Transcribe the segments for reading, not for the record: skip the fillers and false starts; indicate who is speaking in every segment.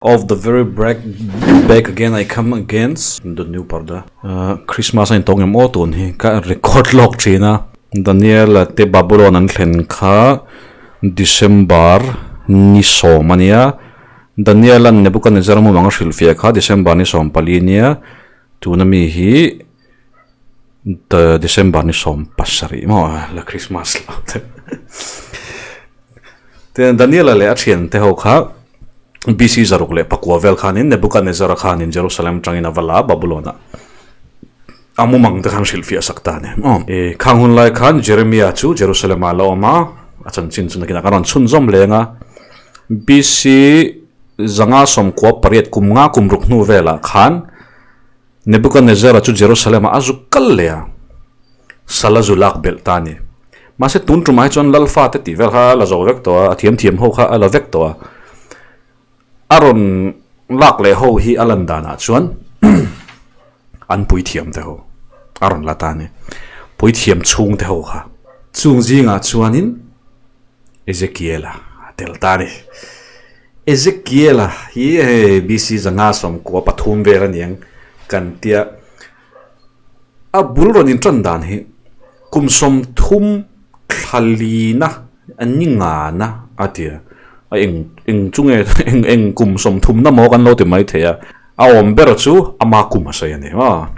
Speaker 1: Of the very break back again I come against the new parda. Christmas a intawng em aw tun hi ka record lawk thin a. Daniel-a te Babylon an thlen kha December ni sawm a nia. Daniel-a'n Nebuchadnezzar mumang a hrilhfiah kha December ni 14 nia. Tuna mi hi December ni 17 maw la Christmas lo te. Tin Daniel-a leh a thiante ho kha BC 604 vel khanin Nebuchadnezzar-a khanin Jerusalem atangin a va la Babylon-ah a mumang te khan hrilhfiah sak ta a ni. I khang hun lai khan Jeremiah chu Jerusalem-ah a la awm a, a chanchin chu nakinah kan rawn chhunzawm leng a. BC 598 kum nga kum ruk hnu velah khan Nebuchadnezzar-a chu Jerusalem-ah a zuk kal leh a, sal a zu lak belh ta a ni. Mahse tun tumah hi chuan Lalfa te tih vel kha a la zo vek tawh a, a thiam thiam ho kha a la vek tawh a. A rawn lak leh ho hi a lan danah chuan an puithiam te ho a rawn la ta a ni. Puithiam chhung te ho kha. Chung zingah chuanin Ezekiel-a a tel ta a ni. Ezekiel-a hi hei BC 593 vel a niang kan tia. A bul rawn intan dan hi kum 30 thla lina a ni ngana a ti a. A eng eng chu nge eng eng kum 30 na maw kan lo ti mai thei a. A awm ber chu ama kum a sawi a ni maw.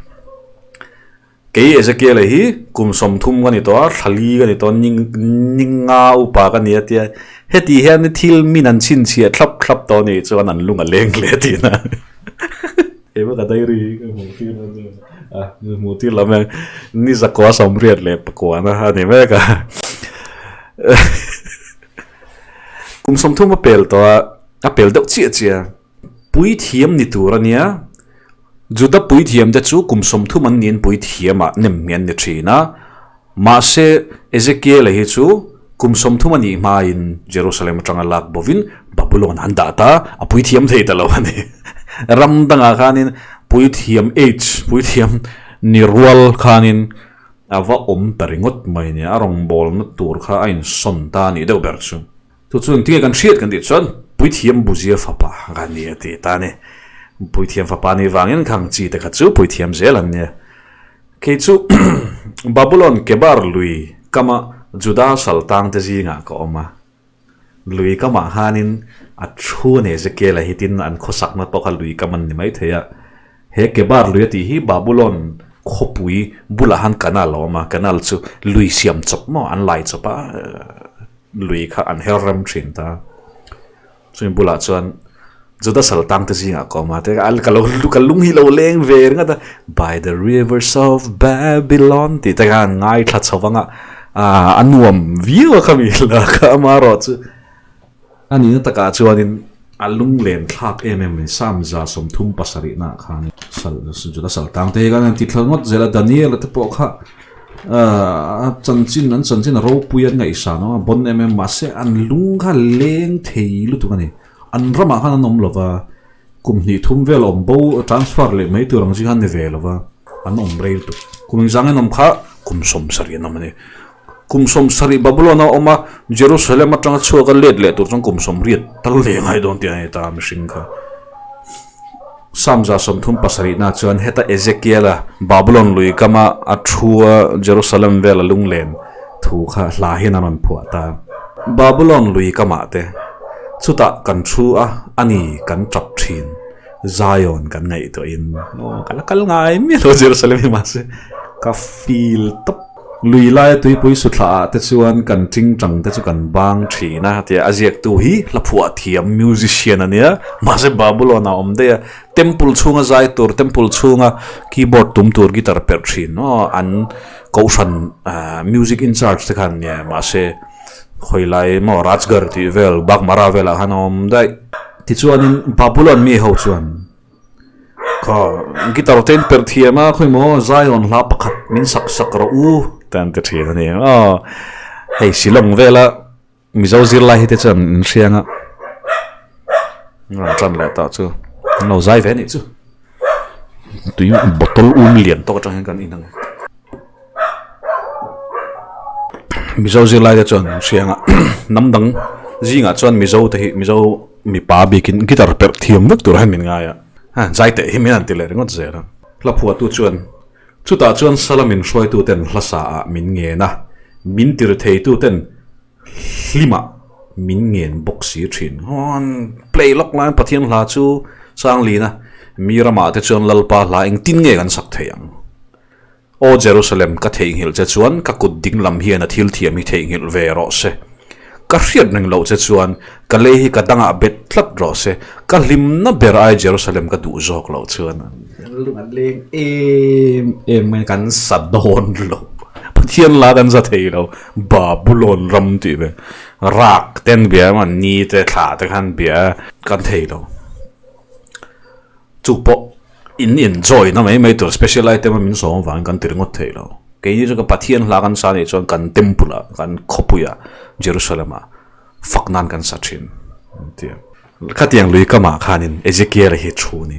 Speaker 1: Kei Ezekiel-a hi kum 30 ka ni tawh a, thla li ka ni tawh a, ni nga upa ka ni a tia. Heti hian thil min an chhinchhiah thlap thlap tawh a nih chuan an lung a leng hle tihna a ni. Keimah ka diary hi ka hmuh tir a nia, a hmuh tir lam e, ni 184 a ni mek a. Kum 30 a pel tawh a, a pel deuh chiah chiah a. Puithiam ni tur a nia. Juda puithiamte chu kum 30 an niin puithiamah nem hmi an ni thin a. Mahse, Ezekiel-a hi chu kum 30 a nih hmain Jerusalem atanga lak bovin Babylon an dah ta, a puithiam thei ta lo a ni. Ram dangah khanin puithiam age, puithiam ni rual khanin a va awm ta ringawt mai a nia, a rawngbawlna tur kha a insawn ta a nih deuh ber chu. Chu chu engtinge kan hriat kan tih chuan Puithiam Buzia fapa ka ni a ti ta a ni. Puithiam fapa nih vangin khang chi te kha chu puithiam zel an nia. Kei chu Babulon Kebar lui kama Juda saltang te zingah ka awm a. Lui kamah khanin a thu a ni Ezekiel-a hi tin an khawsakna pawh kha lui kam an ni maithei a. He Kebar lui a tih hi Babulon khawpui bulah khan canal a awm a, canal chu lui siam chawp maw an lai chawp a. Lui kha an her rem thin ta. Chumi bulah chuan Juda saltang te zingah ka awm a, te ka lo ka lung hi lo leng ve ringawt a, By the rivers of Babylon tih te khan ngaithla chho vang a, a nuam viau a khami hla kha amaherawh chu a nihna takah chuanin a lunglen thlak em em mai Psalm 37 naah khan sal Juda saltang te hi khan an ti thla ngawt zel a, Daniel-a te pawh kha A chanchin an chanchin a ropui an ngaihsan awm a bon em em mahse an lung kha leng thei lutuk a ni. An ramah khan an awm lo va, kum hnih thum vel awm bo transfer leh mai tur ang chi khan ni ve lo va, an awm rei lutuk. Kum engzang in awm kha kum 70 an awm a ni. Kum 70 Babylon a awm a, Jerusalem atanga chhuak a let leh tur chuan kum 80 tal leh ngai dawn tih a ni ta mihring kha. Psalm 37 na chuan heta Ezekiel-a Babylon lui kama a thu a Jerusalem vela lunglen thu kha hla hian a rawn phuah ta. Babylon lui kamah te chutah kan thu a, a ni kan tap thin, Zion kan ngaihtuahin aw ka la kal ngai miah lo Jerusalem hi mahse ka feel tawp. Lui laia tuipui suthla ah te chuan kan tingtang te chu kan bang thin a tia a ziaktu hi hla phuah thiam musician a nia mahse Babylon ah awm daih a temple chhunga zai tur temple chhunga keyboard tum tur guitar perh thin aw an kohhran music in charge te khan nia mahse khawilai maw Rajgarh tih vel Bagmara velah khan a awm daih tichuanin Babylon mi ho chuan. Kha guitar te in perh thiam a khawi maw Zion hla pakhat min sak sak rawh u te an ti thin a ni aw hei Shillong vela Mizo zirlai hi te chuan an hriang a an tan leh tah chu an lo zai ve a nih chu tui bottle um lian tawk atang hian kan in ang Mizo zirlai te chuan an hriang a hnam dang zingah chuan Mizo te hi Mizo. mipa bikin guitar perh thiam vek tur hian min ngai a, zai teh hi min han ti leh ringawt zel a. Hla phuahtu chuan chutah chuan sala min hruaituten hla sa ah min ngen a, min tir theituten hlimah min ngen bawk si thin. Hawn play lawk laiin Pathian hla chu Sanglina mi ramah te chuan Lalpa hla engtin nge kan sak thei ang? Aw Jerusalem, ka theihnghilh che chuan ka kut ding lam hian a thil thiam hi theihnghilh ve rawh se. Ka hriat reng loh che chuan ka lei hi ka dangah bet tlat rawh se. Ka hlimna ber ai Jerusalem ka duh zawk loh chuan lung a leng em em mai kan sa dawn lo. Pathian la kan za thei lo. Babulon ram tih ve rak ten bia emaw ni te thla te khan bia kan thei lo. Chu pawh In enjoy na mai mai tur special item a min sawm avangin kan ti ringawt thei lo. Keini chu ka Pathian hla kan sa nih chuan kan temple ah, kan khawpui ah, Jerusalem ah fak nan kan sa thin an ti a. Khatiang lui kamah khanin Ezekiel-a hi thu a ni.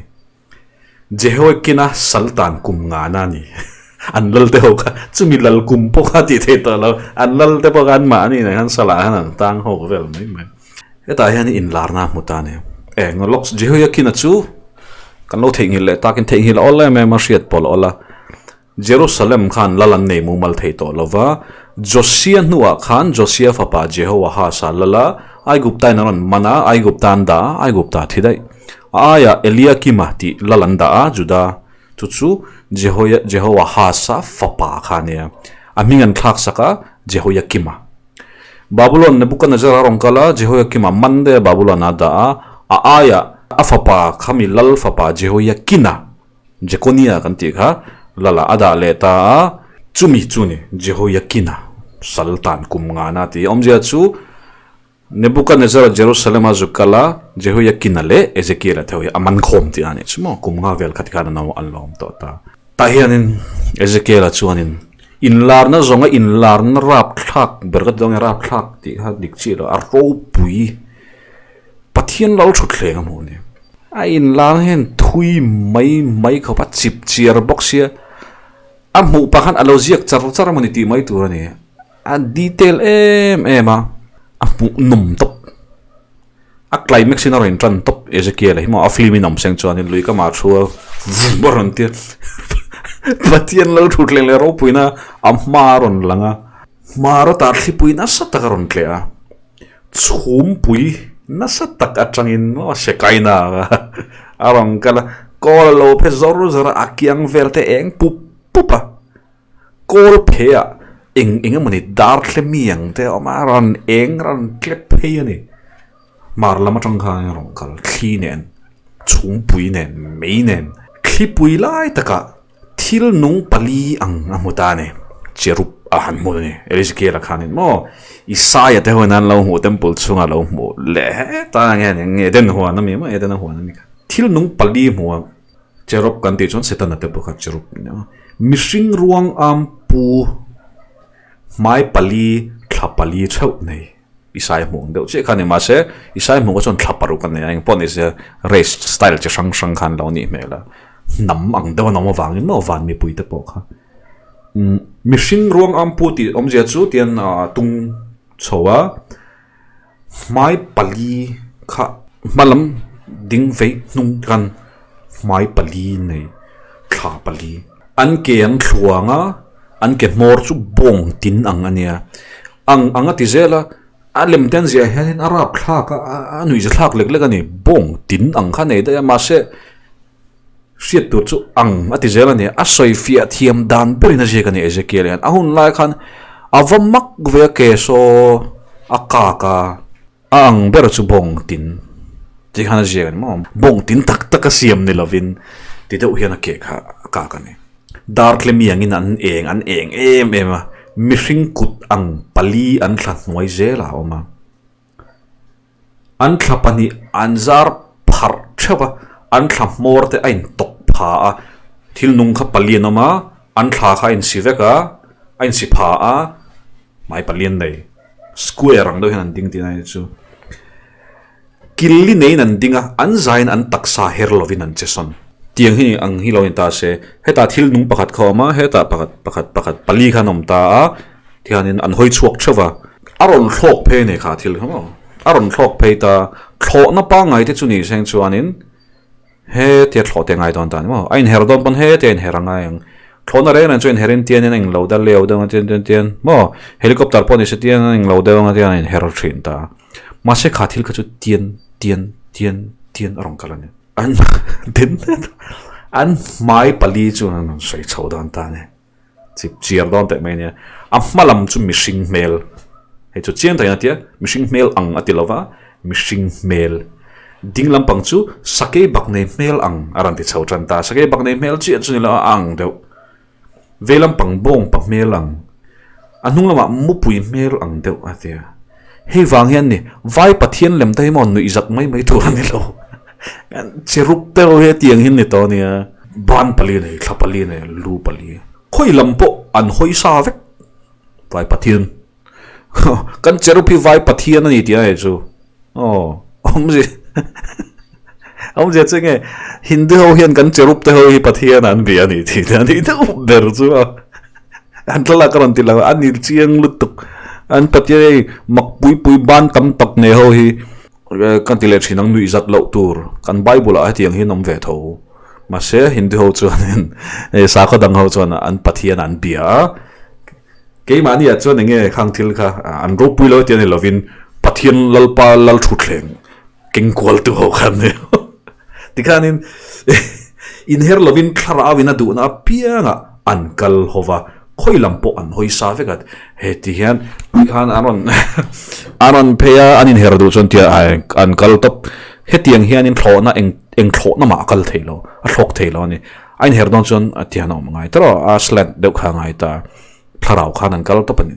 Speaker 1: Jehoiakina sal tan kum ngana a ni. An lal te ho kha chumi lal kum pawh kha tih theih tawh lo. An lal te pawh kha an mahni nen khan salah khan an tang ho vel mai mai. Hetah hian inlarna a hmu ta a ni. Eng lawk Jehoiakina chu kan lo theihnghilh leh takin theihnghilh a awl em em a hriat pawlh awl a. Jerusalem khan lal an nei mumal thei tawh lo va, Josia hnuah khan Josia fapa Jehoahaz-a lal a, Aigupta in a rawn man a, Aigupta an dah a, Aigupta a thi daih. A aiah Eliakima tih lal an dah a, Juda chu chu Jehoahaz-a fapa kha a nia. A hming an thlak sak a, Jehoiakima. Babulon Nebuchadnezzar a rawn kal a, Jehoiakim a man daih a, Babulon a dah a, a aiah a fapa kha mi lal fapa Jehoiakina, Jekonia kan tih kha, lal ah a dah leh ta a, chumi chu ni Jehoiakina sal tan kum ngana tih awmzia chu Nebuchadnezzar a Jerusalem a zu kal a, Jehoiakina leh Ezekiel-a te ho hi a man khawm tih a nih chu maw, kum nga vel kha tikhan an lo awm tawh ta. Tah hianin Ezekiel-a chuanin Inlarna zawnga inlarna rapthlak ber ka ti dawn nge rapthlak tih kha dik chiah lo a ropui Pathian lal thutthleng a hmuh a ni. A inlarna hian thui mai mai khawp a chip chiar bawk sia a hmuh pah khan a lo ziak char char a mawni tih mai tur a ni. A detail em em a a hmuh nawm tawp. A climax in a rawn tan tawp Ezekiel a hi maw a film in awm seng chuanin lui ka mah thu a vum a rawn tir Pathian lo thutthleng leh ropuina a hma a rawn lang a hmar a tar thlipui nasa tak a rawn tleh a chhumpui nasa tak atangin maw Shekinah a rawn kal a kawl a lo phe zawr zawr a a kiang vel te eng pup pup a. Kawl phe ah eng eng emawni dar tle mi ang te a awm a, rawn eng rawn tlep phei a ni. Hmar lam atang khan a rawn kal thli nen, chhungpui nen, mei nen, thlipui lai takah thil nung pali ang a hmu ta a ni. Cherub a han hmu a ni. Ezekiel-a khanin maw Isaia te ho in an lo hmuh temple chhunga lo hmuh leh heta nge ni nge Eden huan a mi maw Eden a huan a mi kha. Thil nung pali hmu a. Cherub kan tih chuan Setana te pawh kha cherub a ni a. Mihring ruang am pu hmai pali thla pali theuh nei Isai hmuh ang deuh chiah kha a ni. Mahse, Isai hmuh kha chuan thla paruk a nei a, engpawh ni se race style chi hrang hrang khan lo nih hmel a. Hnam ang deuh an awm avangin maw van mipui te pawh kha. Mihring ruang am pu tih awmzia chu tian a tung chho a. Hmai pali kha hma lam ding vei hnung khan hmai pali nei thla pali an ke an thluang a an ke hmawr chu bawng tin ang a nia ang ang a ti zel a a lem te an ziah hian in a rap thlak a a nuihza thlak lek lek a ni bawng tin ang kha nei daih a mahse hriat tur chu ang a ti zel a ni. A sawi fiah thiam dan berin a ziak a ni Ezekiel hian. A hun lai khan a va mak ve a ke saw a kak a, a ang ber chu bawng tin tih khan a ziak a ni maw. Bawng tin tak tak a siam ni lovin ti deuh hian a ke kha a kak a ni. Dartlemi angin an eng an eng em em a, mihring kut ang pali an thla hnuai zelah a awm a. An thla pahnih an zar pharh theuh a, an thla hmawr te a intawk pha a, thil nung kha palian awm a, an thla kha a insi vek a, a insi pha a, hmai palian nei square ang deuh hian an ding tihna hi chu killi neiin an ding a, an zaiin an taksa her lovin an che sawn. Tiang hi ang hi lo ni ta se, hetah thil nung pakhat kha a awm a, hetah pakhat pakhat pakhat pali khan a awm ta a. Tihianin an hawi chhuak theuh va, a rawn thlawk phei a ni kha thil kha maw? A rawn thlawk phei ta, Thlawhna pangngai te chu ni seng chuanin hetia thlawh te ngai dawn ta ni maw? A inher dawn pawn hetia inher a ngai ang. Thlawhna reng reng chu inherin tianin a englo deuh leu deuh ang tian tian tian maw? Helicopter pawh ni se tian a englo deuh ang tian a inher thin ta. Mahse kha thil kha chu tian tian tian tian a rawn kal a ni. An den an hmai pali chu an rawn sawi chho dawn ta a ni. Chip chiar dawn teh mai ania. A hma lam chu mihring hmel, hei chu chiang takin a tia, mihring hmel ang a ti lova, mihring hmel ding lampang chu sakei bak nei hmel ang a rawn ti chho tan ta. Sakei bak nei hmel chiah chu ni lo a, a ang deuh. Vei lampang bawngpa hmel ang, a hnung lamah mupui hmel ang deuh a tia. Hei vang hian ni, vai Pathian lem te hi maw nuih zat mai mai tur a ni lo. Cherub te ho hi hetiang hi an ni tawh a nia. Ban pali nei, thla pali nei, lu pali. Khawi lam pawh an hawi sa vek vai Pathian. Kan cherub hi vai Pathian a ni tih a hei chu. Aw, awmzia awmzia chu enge Hindu ho hian kan cherub te ho hi Pathian an bia a ni tih a nih deuh ber chu a. An thlalak a rawn ti lo a, a ni chiang lutuk. An Pathian hei mak pui pui ban tam tak nei ho hi kan ti leh thin ang nuih zat loh tur kan Bible ah hetiang hian awm ve tho. Mahse Hindu ho chuanin sakhaw dang ho chuan an Pathian an bia a, keimahni ah chuan enge khang thil kha an ropui lo hetiang ni lovin Pathian Lalpa Lalthutthleng keng kual tu ho kha an ni. Tikhanin inher lovin thlarau in a duhna apiangah an kal ho va, khawi lam pawh an hawi sa vek a, heti hian tikhan an rawn an rawn phei a, an inher duh chuan tia an kal tawp. Hetiang hianin thlawhna eng eng thlawhna mah a kal thei lo, a thlawk thei lo a ni. A inher dawn chuan a tihan a awm a ngai ta rawh, a slant deuh kha a ngai ta, thlarau khan an kal tawp a ni.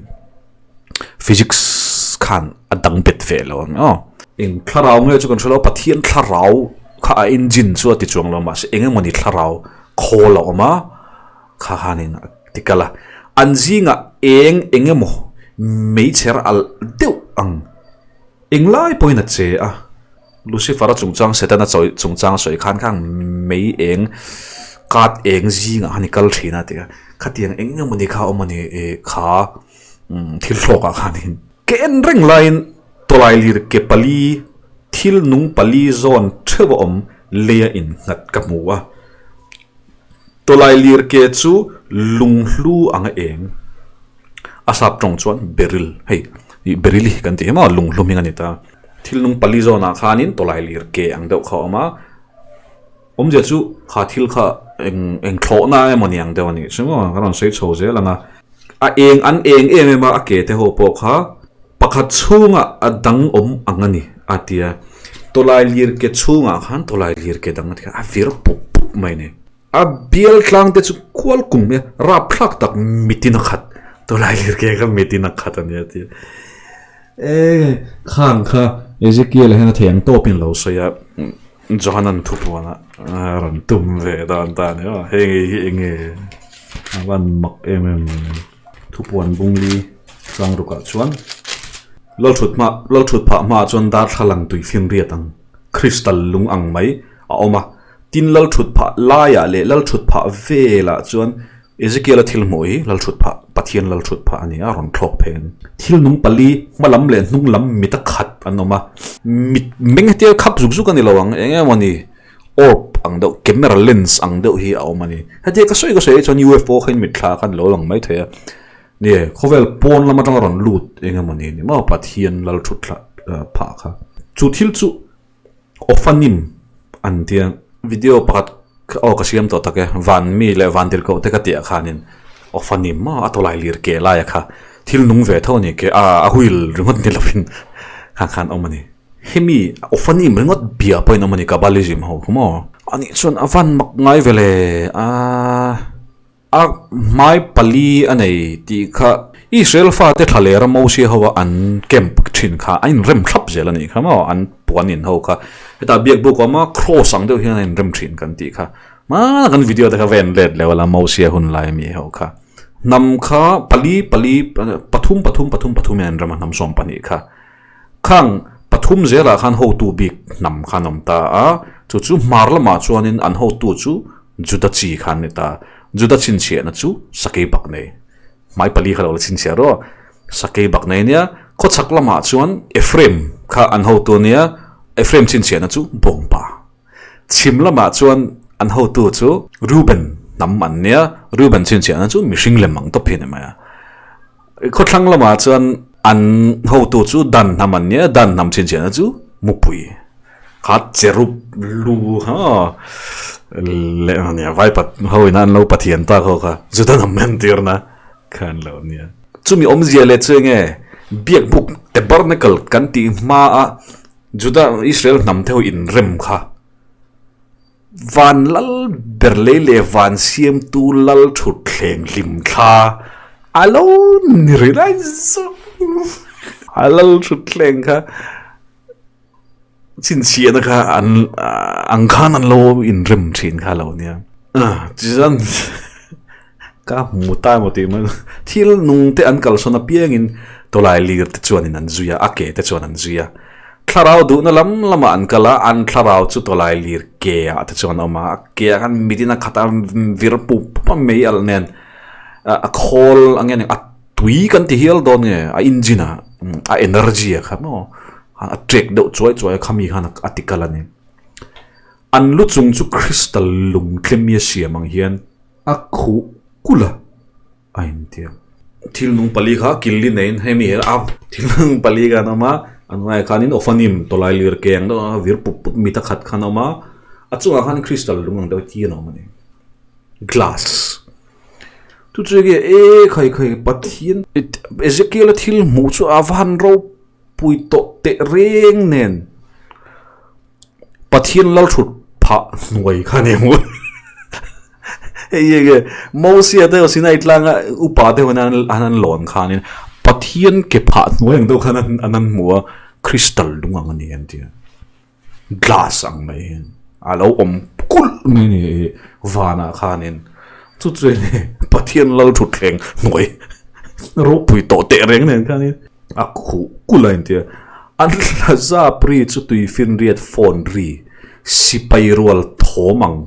Speaker 1: Physics khan a dang bet ve lo ang aw. Eng thlarau nge chu kan hre lo, Pathian thlarau kha a engine chu a ti chuang lo mahse eng emawni thlarau khawl a awm a, kha khanin a ti kal a. An zingah eng eng emaw meichher alh deuh ang englai pawhin a che a. Lucifer-a chungchang Setana chawi chungchang a sawi khan khang mei eng kat eng zingah khan i kal thin a ti a, khatiang eng emawni kha a awm a ni ih kha thil thlawkah khanin. Ke en reng laiin tawlailir ke pali thil nung pali zawn theuh a awm leia innghat ka hmu a, tawlailir ke chu lunghlu ang a eng. A sap tawng chuan beryl, hei ih beryl hi kan tih hi maw lunghlu hming a ni ta. Thil nung pali zawnah khanin tawlai lir ke ang deuh kha a awm a, awmzia chu kha thil kha eng eng thlawhna emaw ni ang deuh a nih chu maw ka rawn sawi chho zel ang a. A eng an eng em em a, a ke te ho pawh kha pakhat chhungah a dang awm ang a ni a ti a, tawlai lir ke chhungah khan tawlai lir ke dang a ti kha a vir pup pup mai a ni. A bial tlang te chu kual kum mai a, rapthlak tak mitin a khat, tawlai lir ke kha mitin a khat a nia tih e khang kha Ezekiel hian a thei ang tawpin lo sawi a, Johanan thupuan a rawn tum ve dan ta a ni maw, heng hi enge a van mak em em thupuan bungli tlang rukah chuan Lalthut hma Lalthut phah hmaah chuan darthlalang tui finriat ang crystal lung ang mai a awm a. Tin, lal thut phah laiah leh lal thut phah velah chuan Ezekiel-a thil hmuh hi lal thut phah, Pathian lal thut phah a ni a, rawn thlawk phei a ni. Thil nung pali, hma lam leh hnung lam mit a khat an awm a, mit meng hetia khap zuk zuk a ni lo ang, eng emaw ni, orb ang deuh, camera lens ang deuh hi a awm a ni. Hetia ka sawi ka sawi hi chuan UFO kha in mitthla khan lo lang mai thei a, ni e, khawvel pawn lam atanga rawn lut eng emaw ni ni maw Pathian lal thut phah kha. Chu thil chu Ophanim an tia. Video pakhat aw ka siam tawh tak e, van mi leh van tirhkoh te ka tih ah khanin Ophanim a tawlai lir ke laia kha thil nung ve tho a ni ke a a wheel ringawt ni lovin khang khan awm a ni. Hemi Ophanim ringawt bia pawhin awm a ni Kabbalism ho kha maw. Anih chuan a van mak ngai ve le a. A hmai pali a nei tih kha Israel fate thla lera Mosia hoa an camp thin kha a inrem thlap zel a nih kha maw, an puan in ho kha. Hetah biakbuk a awm a, cross ang deuh hian a inrem thin kan tih kha. Hmana kan video te kha va en let leh a Mosia hun lai ami ho kha. Hnam kha pali pali pathum pathum pathum pathum in an rem a hnam 12 kha. Khang pathum zelah khan hotu bik hnam kha an awm ta a, chu chu hmar lamah chuanin an hotu chu Juda chi kha an ni ta. Juda chhinchhiahna chu sakei bak nei. Hmai pali kha lo la chhinchhiah rawh. Sakei bak nei ania. Khawchhak lamah chuan Ephraim kha an hotu ania. Ephraim chhinchhiahna chu Bawngpa. Chhim lamah chuan an hotu chu Reuben hnam an nia, Reuben chhinchhiahna chu mihring lem ang tawp hi a ni mai a. Khawthlang lamah chuan an hotu chu Dan hnam an nia, Dan hnam chhinchhiahna chu Mupui. Kha cherub lu ha leh a nia, vaipat ho ina an lo pathian tak ho kha Juda hnam entirna kha an lo nia. Chumi awmzia leh chu enge biakbuk tabernacle kan tih hmaa Juda Israel hnam te ho inrem kha van lal ber lei leh van siamtu lal thutthleng hlim thla a lo ni rih lai zawk a lal thutthleng kha chhinchhiahna kha an ang khan an lo inrem thin kha a lo nia tichuan ka hmu ta emaw tih mai thil nung te an kalsawn apiangin tawlai lir te chuanin an zui a a ke te chuan an zui a thlarau duhna lam lamah an kal a an thlarau chu tawlai lir ke ah te chuan a awm a a ke ah khan mitin a khat a vir pup pup a mei alh nen a khawl ang nge a tui kan ti hial dawn nge a engine ah a energy ah kha maw a trek deuh chuai chuai a khami khan a ti kal a ni an lu chung chu crystal lung tlemi a siam ang hian. A khuh kulh a, a intiam. Thil nung pali kha killi neiin hemi hi a thil nung pali khan a awm a, a hnuaiah khanin Ophanim tawlai lir keng deuh a vir pup pup mit a khat khan a awm a, a chungah khan crystal lung ang deuh hi an awm a ni, glass. Chu chu enge e khai khai Pathian Ezekiel-a thil hmuh chu a va han ropui tawh teh reng nen. Pathian lalthut phah hnuai kha ni ang hei enge Mosia te Sinai tlanga upa te hun an an lawn khanin Pathian ke phah hnuai ang deuh khan an an hmu a crystal lung ang a ni an ti a glass ang mai hian a lo awm kulh mai a ni vanah khanin chu chu Pathian lalthutthleng hnuai ropui tawh teh reng nen khanin. A khuh kulh a intia. An thla zap ri chu tuifinriat phone ri, sipai rual thawm ang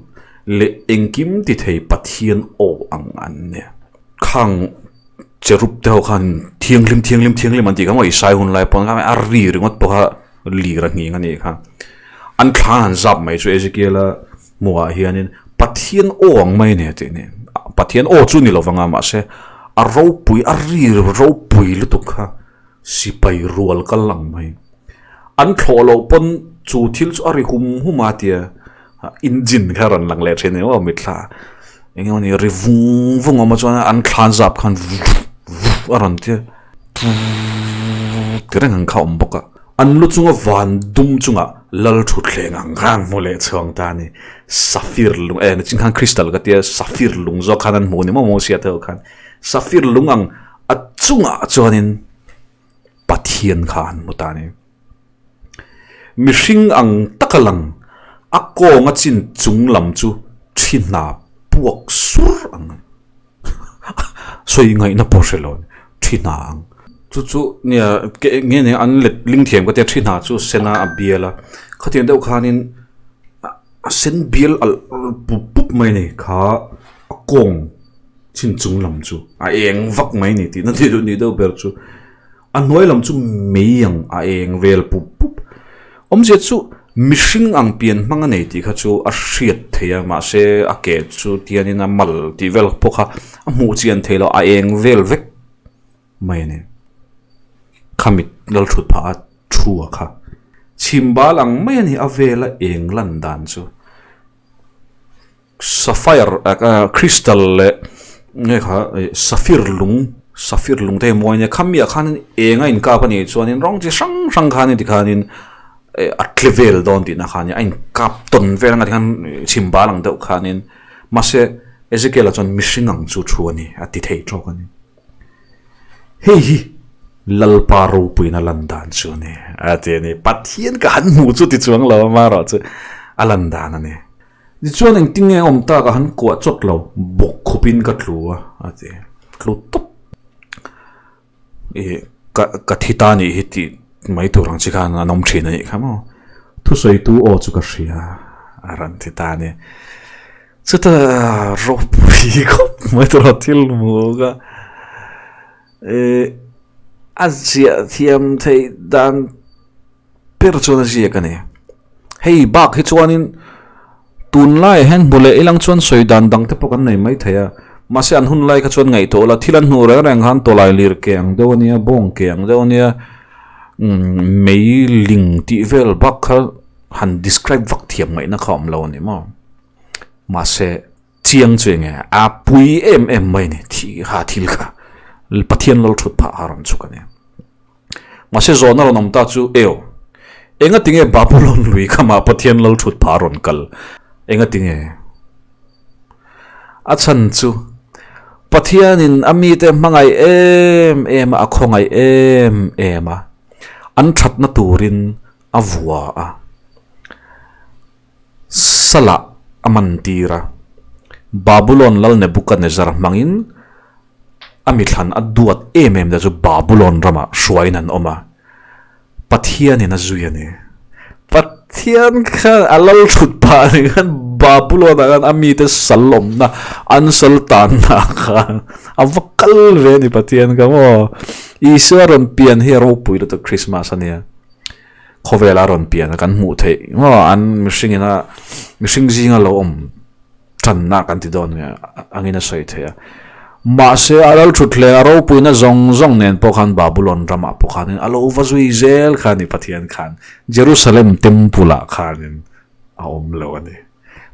Speaker 1: leh engkim ti thei Pathian aw ang an ni. Khang cherub te ho khan thianghlim thianghlim thianghlim an tih kha maw Isai hun lai pawn kha a ri ringawt pawh kha lir a nghing a nih kha. An thla an han zap mai chu Ezekiel-a hmuhah hianin Pathian aw ang mai a ni a tih ni. Pathian aw chu ni lovang a mahse a ropui a ri ropui lutuk kha sipai rual kal ang mai. An thlawh loh pawn chu thil chu a ri hum hum a tia engine kha a rawn lang leh thin a ni maw mitthla eng emaw ni ri vung vung awm a chuan an thlan zap khan vuk vuk a rawn tia ti reng ang kha a awm bawk a. An lu chunga van dum chungah lal thutthleng ang khan hmu leh chhuang ta a ni. Safir lung eh nichin khan crystal ka tia safir lung zawk khan an hmu ni maw maw sia te ho khan. Safir lung ang a chungah chuanin Pathian kha an hmu ta a ni. Mihring ang taka lang a kawnga chin chung lam chu thi hna puak sur ang a ni. Sawi ngaihna pawh hre lo thi hna ang. Chu chu nia ke nge nia an let ling thiam ka tia thi hna chu sen a a bial a khatiang deuh khanin a sen bial alh pup pup mai a ni kha a kawng chin chung lam chu a eng vak mai a ni tihna ni deuh ber chu. A hnuai lam chu mei ang a eng vel pup pup. Awmzia chu mihring ang pian hmang a nei tih kha chu a hriat theih a, mahse a ke chu tianin a mal tih vel pawh kha a hmuh chian theih loh, a eng vel vek mai a ni. Khami lalthut phah a thu a kha. Chhimbal ang mai a ni a vela eng lan dan chu. Sapphire crystal leh nge kha saphir lung saphir lung te hi mawi ania khami ah khanin eng a inkap a nih chuanin rawng chi hrang hrang khanin tikhanin a tle vel dawn tihna kha ania a inkap tawn vel anga tikhan chhim bal ang deuh khanin mahse Ezekiel-a chuan mihring ang chu thu a ni a ti thei tawk a ni. Hei hi Lalpa ropuina lan dan chu a ni a ti a ni Pathian ka han hmuh chu ti chuang lo amaherawh chu a lan dan a ni. Tichuan engtin nge awm tak a han kuah chawt lo, bawk khupin ka tlu a, a ti. Tlu tawp. Ih, ka ka thi ta nih hi tih mai tur ang chi khan an awm thin a nih kha maw. Thusawitu aw chu ka hria a rawn ti ta a ni. Chuta ropui khawp mai tur a thil hmu ka. Ih, a ziah thiam theih dan ber chuan a ziak a ni. Hei bak hi chuanin tunlaiah hian hmu leh ilang chuan sawi dan dang te pawh kan nei mai thei a, mahse an hun lai kha chuan ngaihtuah ula thil an hmuh reng reng khan tawlai lir ke ang deuh a nia, bawng ke ang deuh a nia, umm mei ling tih vel bak kha han describe vak thiam ngaihna kha a awm lo a ni maw? Mahse chiang chu enge a pui em em mai a ni thih kha thil kha Pathian lal thut phah kha a rawn chhuk a ni. Mahse zawhna rawn awm ta chu eo. Enga tinge Babulon lui khamah Pathian lal thut phah a rawn kal? Enga tinge? A chhan chu Pathianin a mite hmangaih em em a, a khawngaih em em a, an thatna turin a vua a. Salah a man tir a, Babulon lal Nebuchadnezzar hmangin a mithlan a duat em em te chu Babulon ramah hruaiin an awm a, Pathianin a zui a ni. Pathian khan a lal thut phah ni khan Babulon ah khan a mite sal awmna an sal tanna khan a va kal ve a ni Pathian kha maw. Isua rawn pian hi a ropui lutuk Christmas a nia. Khawvela rawn pian a kan hmuh theih maw an mihring ina mihring zinga lo awm tanna kan ti dawn nge angin a sawi theih a. Mahse a lal thut hle a ropuina zawng zawng nen pawh khan Babulon ramah pawh khanin a lo va zui zel kha a ni Pathian khan Jerusalem temple ah khanin a awm lo a ni.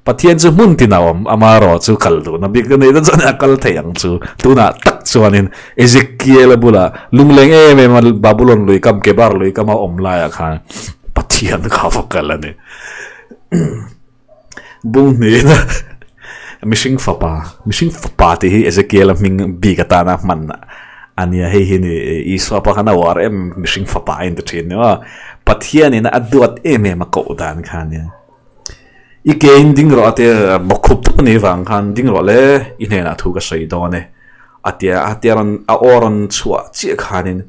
Speaker 1: Pathian chu hmun tin a awm, amaherawh chu kal duhna bik a neih na chuan a kal thei ang chu. Tunah tak chuanin Ezekiel-a bulah lungleng em em a Babulon lui kam, Kebar lui kama awm laiah khan Pathian kha va kal a ni. Bung hnihna mihring fapa, mihring fapa tih hi Ezekiel-a hming bik atana hman a nia, hei hi ni Isua pawh khan a uar em mihring fapa a inti thin ni maw. Pathianin a duat em em a koh dan kha a nia. I kein ding rawh a tia, bawkkhup tawp a nih vang khan ding rawh le, i hnenah thu ka sawi dawn e a tia, a tia rawn a aw rawn chhuah chiah khanin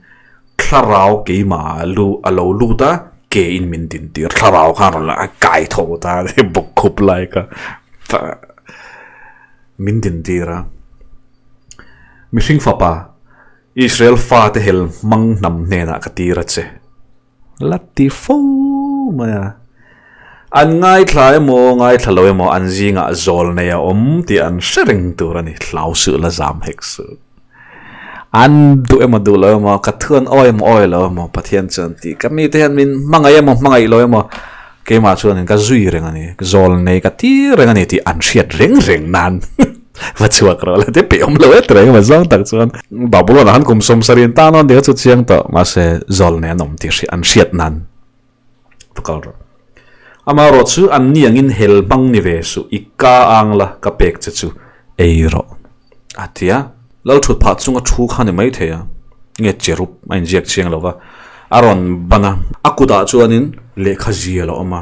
Speaker 1: thlarau keimah lu a lo lut a, kein min din tir, thlarau khan rawn a kai tho ta a ni bawkkhup lai kha min din tir a, mihring fapa Israel fate hel hmang hnam hnenah ka tir a che. La ti fo mai a. An ngaithla emaw, ngaithla lo emaw an zingah zawl nei a awm tih an hre reng tur a ni. Hlau suh la zam hek suh. An duh emaw duh lo emaw, ka thu an awi emaw awi lo emaw Pathian chuan tih ka mite hian min hmangaih emaw hmangaih lo emaw keimah chuanin ka zui reng a ni, zawl nei ka tir reng a ni tih an hriat reng reng nan. Va chhuak rawh la te peih awm lo et reng mai zawng tak chuan Babulon ah khan kum sawmsarih an tan awn tih kha chu chiang tawh mahse zawl nei an awm tih an hriat nan va kal rawh. Amaherawh chu an ni angin hel hmang ni ve suh i ka ang la ka pek che chu ei rawh a ti a. Lal thut phah chunga thu kha ni mai thei a nge cherub a inziak chiang lo va a rawn ban a. A kutah chuanin lehkha zial a awm a.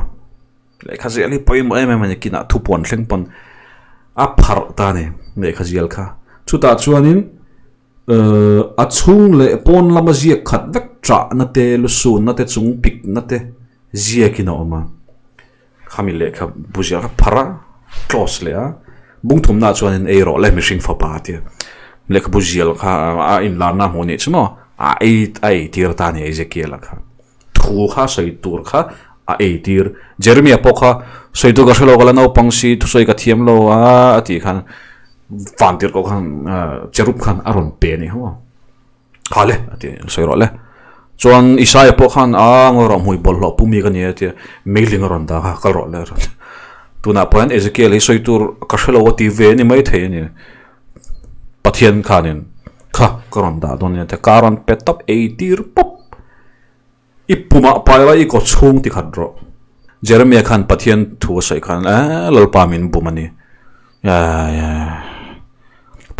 Speaker 1: Lehkha zial hi pawimawh em em a ni, kinah thupuan thleng pawn a pharh ta a ni lehkha zial kha. Chutah chuanin a chhung leh pawn lama ziak khat vek chahna te, lusunna te, chung pikna te ziakin a awm a. Khami lehkha bu zial kha pharh a, close leh a, bung thumnaah chuanin ei rawh le mihring fapa a tia. Lehkhabu zial kha a inlarna hmuh nih chu maw a ei a eitir ta a ni Ezekiel-a kha. Thu kha sawi tur kha a ei tir. Jeremia pawh kha sawi tur ka hre lo ka la naupang si thusawi ka thiam lo a a tih khan van tirh koh khan cherub khan a rawn pe a ni ho a. Kha le a ti sawi rawh le. Chuan Isaia pawh khan a ngawi rawh hmui bawlhhlawh pu mi ka ni a tia meiling a rawn dah kha kal rawh le a rawn ti. Tunah pawh hian Ezekiel hi sawi tur ka hre lo a ti ve a ni maithei a ni. Pathian khanin kha ka rawn dah dawn nia te ka rawn pe tawp ei tir pawp i pumah pai la i kaw chhung ti khat rawh Jeremia khan Pathian thu a sawi khan eh Lalpa min bum a ni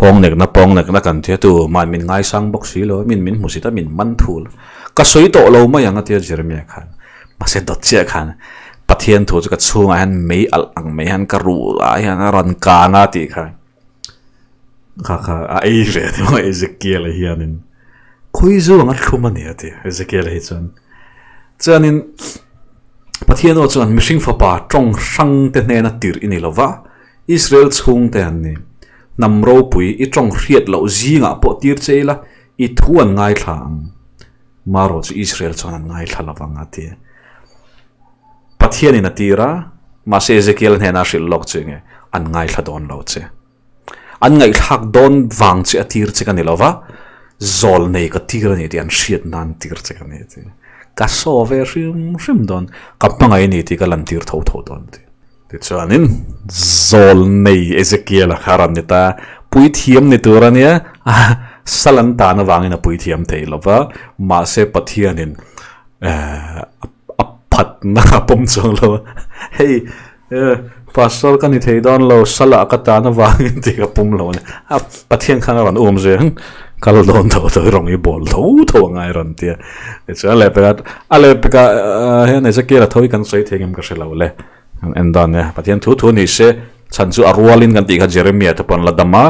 Speaker 1: pawng nekna pawng nekna kan tia tu mah min ngaisang bawk si lo min min hmu si ta min man thul ka sawi tawh lo mai ang a tia Jeremia khan mahse dawt chiah khan Pathian thu chu ka chhungah hian mei alh ang mai hian ka ruh ah hian a rawn kang a tih kha. Kha kha a ei ve a ni maw Ezekiel-a hianin khawi zu anga thlum a ni a ti Ezekiel-a hi chuan. Chuanin Pathian aw chuan mihring fapa tawng hrang te hnena tirh i ni lo va, Israel chhungte an ni. Hnam ropui i tawng hriat loh zingah pawh tir che ila i thu an ngaithla ang. Marawh chu Israel chuan an ngaithla lo vang a ti. Pathianin a tir a, mahse Ezekiel hnena a hrilh lawk che nge an ngaithla dawn lo che. An ngaihthlak dawn vang che a tir che ka ni lo va, zawl nei ka tir a ni tih an hriat nan tir che ka ni a ti. Ka saw ve hrim hrim dawn, ka hmangaih a ni tih ka lan tir tho tho dawn a ti. Tichuanin zawl nei Ezekiel-a kha rawn ni ta, puithiam ni tur a nia, sal an tan avangin a puithiam thei lo va, mahse Pathianin a phatna a pawm chuang lo a, hei Pastor ka ni thei dawn lo, salah ka tan avangin tih ka pum lo a ni. A Pathian khan a rawn um zui ang, kal dawn tho tho i rawn i bawl tho tho a ngai rawn ti a. Tichuan a lehpekah a lehpekah hian Ezekiel-a tho hi kan sawi thei ngem ka hre lo le. Kan en dan e, Pathian thu thu ni se, chhan chu a rualin kan tih kha Jeremiah te pawh an la dam a,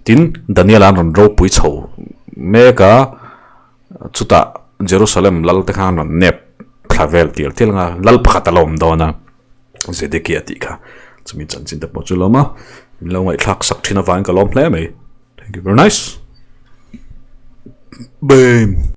Speaker 1: tin Daniel-a an rawn ropui chho mek a, chutah Jerusalem lal te khan an rawn nep thla vel tial tial ang a, lal pakhat a la awm dawn a. Zedekiah tih kha chumi chanchin te pawh chu lawm a min lo ngaihthlak sak thin avangin ka lawm hle mai thank you very nice. Bam.